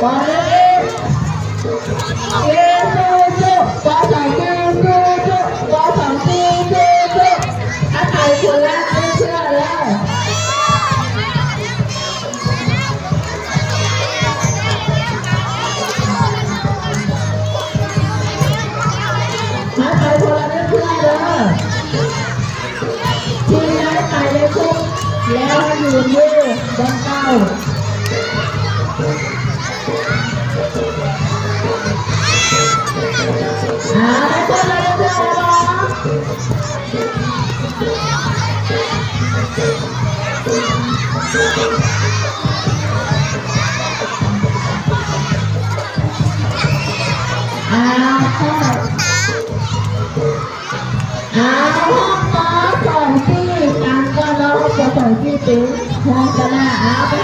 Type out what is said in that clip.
ປອສອງທີ ສູ້ໆ ປອສອງທີ ສູ້ໆ ມາໄປຄົນລະເທື່ອເດີ ມາໄປຄົນລະເທື່ອເດີ ທີມໃດໄປໄດ້ຄົບແລ້ວໃຫ້ຢືນຢູ່ບ່ອນເກົ່າ. ອ່າ ໄດ້ຄົບແລ້ວເດີ ອ່າ ອ່າ ຫ້ອງ ປ.ສອງ ສີ່ ຕາມກ່ອນເນາະ ປ.ສອງ ສີ່ ເປັນຫ້ອງຊະນະ ອ່າ ໄປ